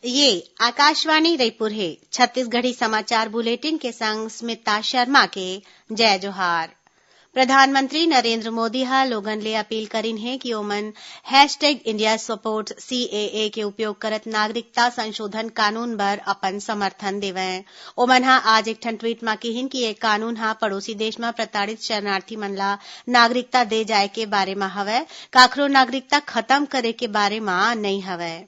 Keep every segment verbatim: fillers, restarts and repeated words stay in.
ये आकाशवाणी रईपुर हे। छत्तीसगढ़ी समाचार बुलेटिन के संग स्मिता शर्मा के जय जोहार। प्रधानमंत्री नरेंद्र मोदी ह लोगन ले अपील करिन हे कि ओमन hashtag India supports C A A के उपयोग करत नागरिकता संशोधन कानून बर अपन समर्थन देवंय। ओमन ह आज एक ठन ट्वीट म किहिन कि ये कानून ह पड़ोसी देश म प्रताड़ित शरणार्थी मन ला नागरिकता दे जाय के बारे म हवय, काखरो नागरिकता खत्म करे के बारे म नइ हवय।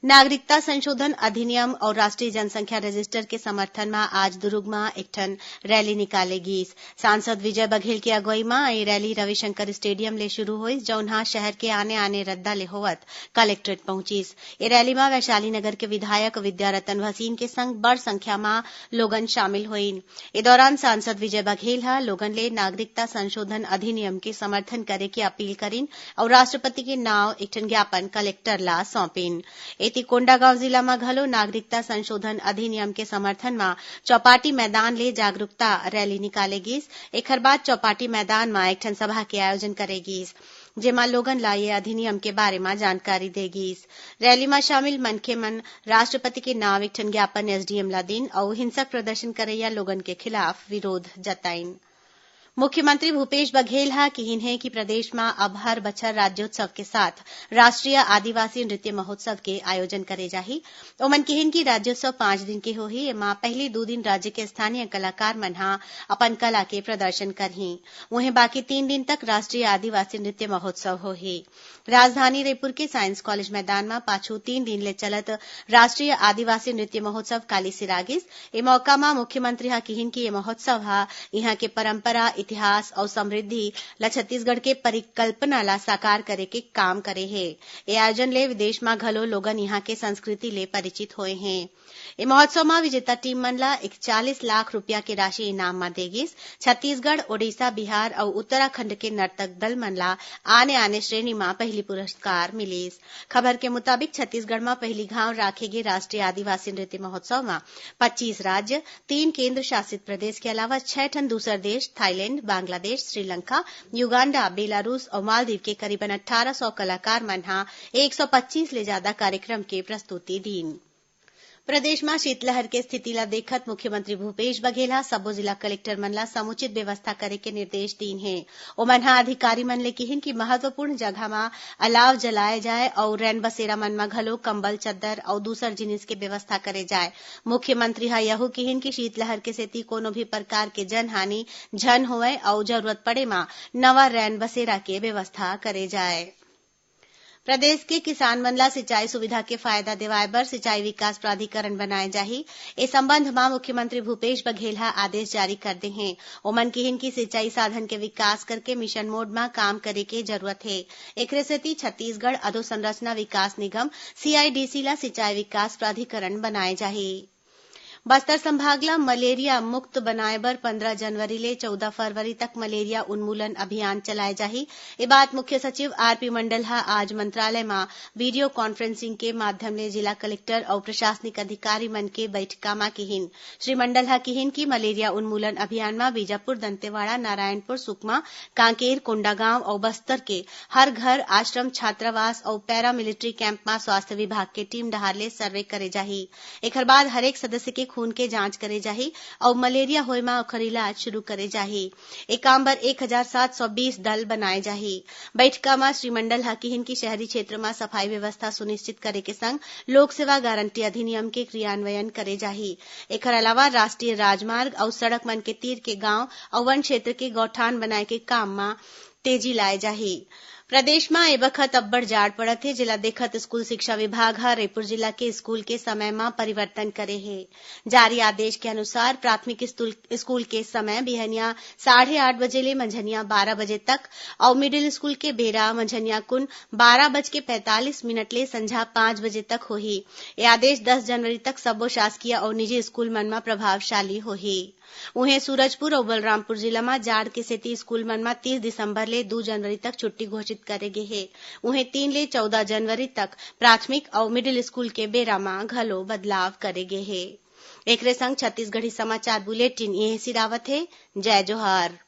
नागरिकता संशोधन अधिनियम अउ राष्ट्रीय जनसंख्या रजिस्टर के समर्थन म आज दुरूग म एक ठन रैली निकाले गीस। सांसद विजय बघेल के अगुवई म ये रैली रविशंकर स्टेडियम ले शुरू होइस, जउन ह शहर के आने-आने रद्दा ले होवत कलेक्ट्रेट पहुंचिस। ये रैली म वैशाली नगर के विधायक विद्यारतन भसीन के संग बड़ संख्या म लोगन शामिल होइन। ए दौरान सांसद विजय बघेल ह लोगन ले नागरिकता संशोधन अधिनियम के समर्थन करे के अपील करिन अउ राष्ट्रपति के नांव एक ठन ज्ञापन कलेक्टर ला सौंपिन। एती कोंडागांव जिला म घलो नागरिकता संशोधन अधिनियम के समर्थन म चौपाटी मैदान ले जागरूकता रैली निकाले गीस। एखर बाद चौपाटी मैदान म एक ठन सभा के आयोजन करे गीस, जेमा लोगन ला ये अधिनियम के बारे म जानकारी दे गीस। रैली म शामिल मनखे मन राष्ट्रपति के नांव एक ठन ज्ञापन S D M ला दीन अउ हिंसक प्रदर्शन करइया लोगन के खिलाफ विरोध जताइन। मुख्यमंत्री भूपेश बघेल ह किहिन हे कि प्रदेश म अब हर बछर राज्योत्सव के साथ राष्ट्रीय आदिवासी नृत्य महोत्सव के आयोजन करे जाही। ओमन किहिन कि राज्योत्सव पांच दिन के होही, एमा पहिली दू दिन राज्य के स्थानीय कलाकार मन ह अपन कला के प्रदर्शन करही। उहें, बाकी तीन दिन तक राष्ट्रीय आदिवासी नृत्य महोत्सव होही। राजधानी रईपुर के साइंस कॉलेज मैदान म पाछू तीन दिन ले चलत राष्ट्रीय आदिवासी नृत्य महोत्सव काली सिरागिस। ए मौका म मुख्यमंत्री ह किहिन कि ये महोत्सव ह इहां के परंपरा, इतिहास अउ समृद्धि ल छत्तीसगढ़ के परिकल्पना ल साकार करे के काम करे हे। ए आयोजन ले विदेश म घलो लोगन इहां के संस्कृति ले परिचित होए हें। ए महोत्सव म विजेता टीम मन ल इकतालीस लाख रुपया के राशि इनाम म दे गिस। छत्तीसगढ़, ओडिशा, बिहार अउ उत्तराखंड के नर्तक दल मन ल आने-आने श्रेणी म पहिली पुरस्कार मिलिस। खबर के मुताबिक, छत्तीसगढ़ म पहिली घांव राखे गे राष्ट्रीय आदिवासी नृत्य महोत्सव म पच्चीस राज्य, तीन केंद्र शासित प्रदेश के अलावा छह ठन दूसर देश, Thailand, Bangladesh, Sri Lanka, Uganda, Belarus अउ मालदीव के करीबन अट्ठारह सौ कलाकार मन ह एक सौ पच्चीस ले जादा कार्यक्रम के प्रस्तुति दीन। प्रदेश म शीतलहर के स्थिति ल देखत मुख्यमंत्री भूपेश बघेल ह सबो जिला कलेक्टर मन ल समुचित व्यवस्था करे के निर्देश दीन हे। ओमन ह अधिकारी मन ले किहिन कि महत्वपूर्ण जगह म अलाव जलाए जाए अउ रैन बसेरा मन म घलो कंबल, चद्दर अउ दूसर जिनिस के व्यवस्था करे जाए। मुख्यमंत्री ह यहू किहिन कि शीतलहर के सेती कोनो भी प्रकार के जनहानि झन होवय अउ जरूरत पड़े म नवा रैन बसेरा के व्यवस्था करे जाए। प्रदेश के किसान मन ला सिंचाई सुविधा के फायदा दिवाए बर सिंचाई विकास प्राधिकरण बनाए जाही। ए संबंध म मुख्यमंत्री भूपेश बघेल ह आदेश जारी कर दे हें। ओमन किहिन कि सिंचाई साधन के विकास करके मिशन मोड म काम करे के जरूरत हे। एखरे सेती छत्तीसगढ़ अधोसंरचना विकास निगम, C I D C, ला सिंचाई विकास प्राधिकरण बनाए जाही। बस्तर संभाग ल मलेरिया मुक्त बनाए बर पंद्रह जनवरी ले चौदह फरवरी तक मलेरिया उन्मूलन अभियान चलाए जाही। ए बात मुख्य सचिव आर पी मंडल ह आज मंत्रालय म वीडियो कॉन्फ्रेंसिंग के माध्यम ले जिला कलेक्टर अउ प्रशासनिक अधिकारी मन के बैठका म किहिन। श्री मंडल ह किहिन कि मलेरिया उन्मूलन अभियान म बीजापुर, दंतेवाड़ा, नारायणपुर, सुकमा, कांकेर, कोंडागांव अउ बस्तर के हर घर, आश्रम, छात्रावास अउ पैरामिलिट्री कैंप म स्वास्थ्य विभाग के टीम डहार ले सर्वे करे जाही। एखर बाद हरेक सदस्य के खून के जांच करे जाही अउ मलेरिया होए म ओखर इलाज शुरू करे जाही। ए काम बर एक हजार सात सौ बीस दल बनाए जाही। बैठका म श्री मंडल ह किहिन कि शहरी क्षेत्र म सफाई व्यवस्था सुनिश्चित करे के संग लोक सेवा गारंटी अधिनियम के क्रियान्वयन करे जाही। एखर अलावा राष्ट्रीय राजमार्ग अउ सड़क मन के तीर के गांव अउ वन क्षेत्र के गौठान बनाए के काम म तेजी लाए जाही। प्रदेश म ए बखत अब्बड़ जाड़ पड़त हे, जेला देखत स्कूल शिक्षा विभाग ह रईपुर जिला के स्कूल के समय म परिवर्तन करे हे। जारी आदेश के अनुसार प्राथमिक स्कूल, स्कूल के समय बिहनिया साढ़े आठ बजे ले मंझनिया बारह बजे तक अउ मिडिल स्कूल के बेरा मंझनिया कुन बारह बज के पैंतालीस मिनट ले संझा पाँच बजे तक होही। ए आदेश दस जनवरी तक सबो शासकीय अउ निजी स्कूल मन म प्रभावशाली होही। उहें, सूरजपुर अउ बलरामपुर जिला म जाड़ के सेती स्कूल मन म तीस दिसंबर ले दू जनवरी तक छुट्टी घोषित करे गे हे। उहें, तीन ले चौदह जनवरी तक प्राथमिक अउ मिडिल स्कूल के बेरा म घलो बदलाव करे गे हे। एकरे संग छत्तीसगढ़ी समाचार बुलेटिन इहें सिरावत हे। जय जोहार।